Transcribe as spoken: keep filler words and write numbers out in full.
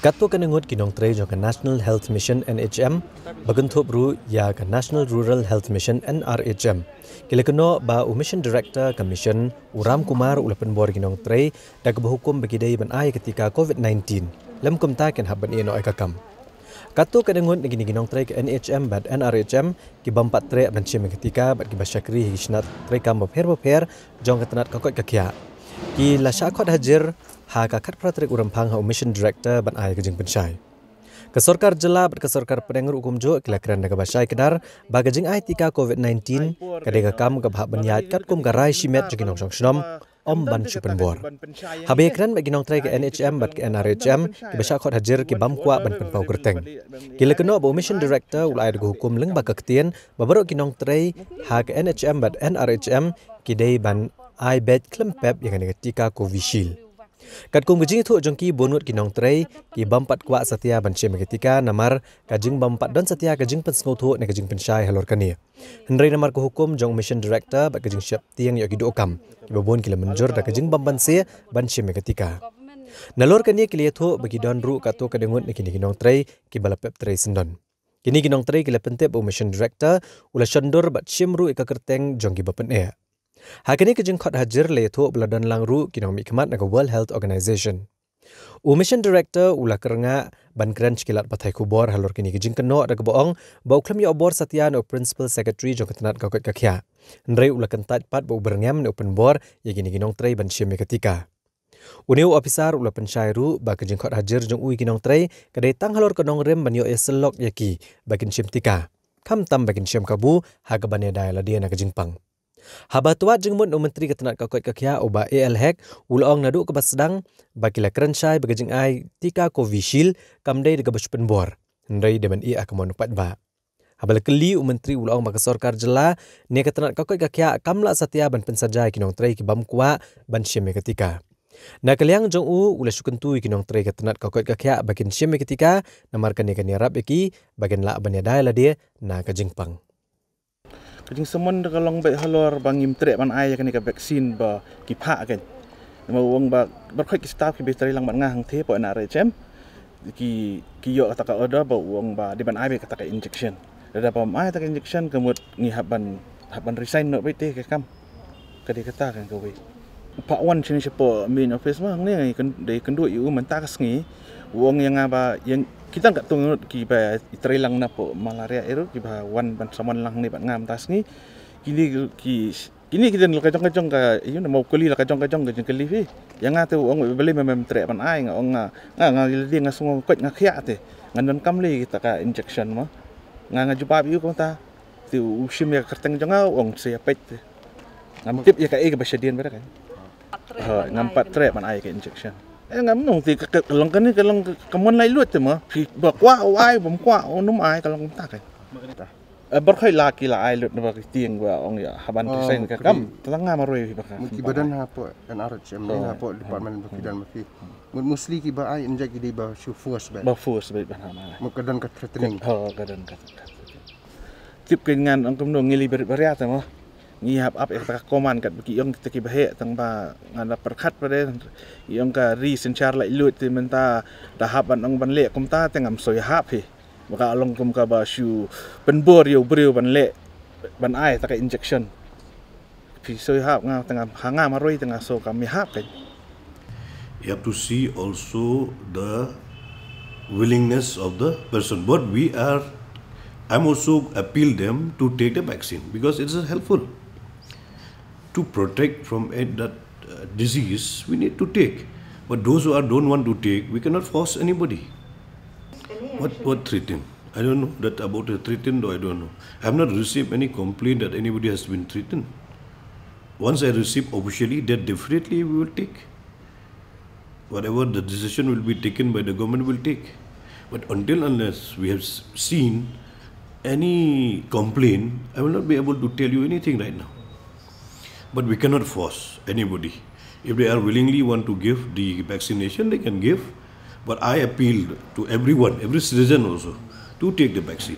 Katto katne ngut ki nongtrei jong ka National Health Mission, N H M, ba kynthup ruh ïa ka National Rural Health Mission, N R H M, ki la kynnoh ba u Mission Director ka Mission, u Ram Kumar, u la pynbor ïa ki nongtrei da kaba hukum ba ki dei ban ai ka tika COVID nineteen, lym kumta kin hap ban ïeh noh ïa ka kam. Katto katne ngut na kine ki nongtrei ka N H M bad N R H M ki bym pat treh ban shim ïa ka tika bad kiba shakri ha ki shnat treikam bapher bapher jong ka tnat ka koit ka khiah, ki la shah khot hajir ha ka khatphra tarik u Rymphang ha u Mission Director ban ai ka jingpynshai. Ka sorkar jylla bad ka sorkar pdeng ruh kumjuh ki la kren da kaba shai kdar ba ka jingai tika COVID nineteen ka dei ka kam kaba hap ban ïaid katkum ka rai shimet jong ki nongshong shnong, ym ban shu pynbor. Haba ïakren bad ki nongtrei ka N H M bad ka N R H M kiba shah khot hajir ki bym kwah ban pynpaw kyrteng, ki la kynnoh ba u Mission Director u la ai da ka hukum lyngba ka ktien ba baroh ki nongtrei ha ka N H M bad N R H M ki dei ban ai beit khlem pep ïa kane ka tika Covishield. Katkum ka jingïathuh jong ki, bun ngut ki nongtrei ki bym pat kwah satia ban shim ïa ka tika namar ka jingbym pat don satia ka jingpynsngewthuh ne ka jingpynshai halor kane. Hynrei namar ka hukum jong u Mission Director bad ka jingsheptieng ïa ki dohkam, kiba bun ki la mynjur da ka jingbym banse ban shim ïa ka tika. Nalor kane ki la ïathuh ba ki don ruh katto katne ngut na kine ki nongtrei kiba la pep trei syndon. Kine ki nongtrei ki la pyntip ba u Mission Director u la shondur bad shim ruh ïa ka kyrteng jong kiba pyneh. Ha kane ka jingkhot hajir la ïathuh ba la don lang ruh ki nongmihkhmat na ka World Health Organization. U Mission Director u la kyrngah ban kren sha ki lad pathai khubor halor kine ki jingkynnoh da kaba ong ba u khlem ïoh bor satia na u Principal Secretary jong ka tnat ka koit ka khiah. Hynrei u la kyntait pat ba u byrngem ne u pynbor ïa kine ki nongtrei ban shim ïa ka tika. Une u ophisar u la pynshai ruh ba ka jingkhot hajir jong u ïa ki nongtrei ka dei tang halor ka nongrim ban ïoh ïasyllok ïa ki ba kin shim tika, khamtam ba kin shim kabu ha kaba ïada ïa lade na ka jingpang. Haba twad jingmut na u Myntri ka tnat ka koit ka khiah u Bah A L Hek, u la ong naduh kaba sdang ba ki la kren shai ba ka jingai tika Covishield kam dei da kaba shu pynbor, hynrei dei ban ïeh ha ka mon u paidbah. Haba la kylli, u Myntri u la ong ba ka sorkar jylla ne ka tnat ka koit ka khiah kam lah satia ban pynsaja ïa ki nongtrei ki bym kwah ban shim ïa ka tika. Na ka liang jong u, u la shu kyntu ïa ki nongtrei ka tnat ka koit ka khiah ba kin shim ïa ka tika namar kane kan ïarap ïa ki ba kin lah ban ïada ïa lade na ka jingpang. Ka jingsumon ka long beit halor ba ngim treh ban ai ïa kane ka vaccine ba ki phah kein. Namar u ong ba baroh khoit ki staff kiba trei lang bad nga hangthie hapoh N R H M ki, ki ïoh kata ka order ba u ong ba dei ban ai beit kata ka injection. Lada bym ai kata ka injection ka mut ngi hap ban, hap ban resign noh beit te ka kam. Ka dei kata kan kawei. Phah wan shane shapoh main office ma hangne ngi kyn-, dei kynduh ïa u mynta ka sngi. U ong ïa nga ba ïa kita katto ngut kiba trei lang na poh malaria ero kiba wan ban samon lang hangne bad nga mynta ka sngi. Kine ki, kine ki don la ka jong ka jong ka, ïa u na mau kylli la ka jong ka jong ka jingkylli phi. Ïa nga te u ong balei mem treh ban ai, nga ong nga, nga, nga lade nga sngew koit nga khiah te. Ngan donkam lei kita ka injection ma. Nga, nga jubab ïa u kumta. Te u shim ïa ka kyrteng jong nga u ong sa ïa peit te. Ngam tip ïa kaei kaba shadien bad ka. Ha, ngam pat treh ban ai ka injection. Eh, ngam nong te ka, ka long kane ka long ka mon lai lut te ma. Phi ba kwah u ai, bym kwah u nym ai, ka long kumta ka. Eh, baroh khoit la ki la ai lut na ba ki tieng ba ong ïa hap ban resign ka kam. Tang nga marwei ba ka. Mut kiba don hapoh N R H M ne hapoh department ba ki don ma phi. Mut mostly kiba ai inject ki dei ba shu force beit. Ba force beit ban ha ma. Mut ka don ka threatening. Ha, ka don ka threatening. Tip kein ngan ong kumno, ngi lei barit baria te mo. Ngi hap ap ïa kata ka command kat ba ki ong kita kiba heh tang ba ngan da pyrkhat pat de. Ki ong ka ri synshar laitluid te mynta da hap ban ong ban leh kumta te ngam soi hap hi. Ba ka long kum kaba shu pynbor ïa u briew ban leh, ban ai kata ka injection. Phi soi hap, nga te nga, ha nga marwei te nga shu kam ïa hap kein. You have to see also the willingness of the person. But we are, I'm also appeal them to take the vaccine because it is helpful to protect from it, that, uh, disease. We need to take. But those who are, don't want to take, we cannot force anybody. What, what threaten? I don't know that about the threaten, though I don't know. I have not received any complaint that anybody has been threatened. Once I receive officially, then definitely we will take. Whatever the decision will be taken by the government, will take. But until unless we have s-, seen any complaint, I will not be able to tell you anything right now. But we cannot force anybody. If they are willingly want to give the vaccination, they can give. But I appeal to everyone, every citizen also, to take the vaccine.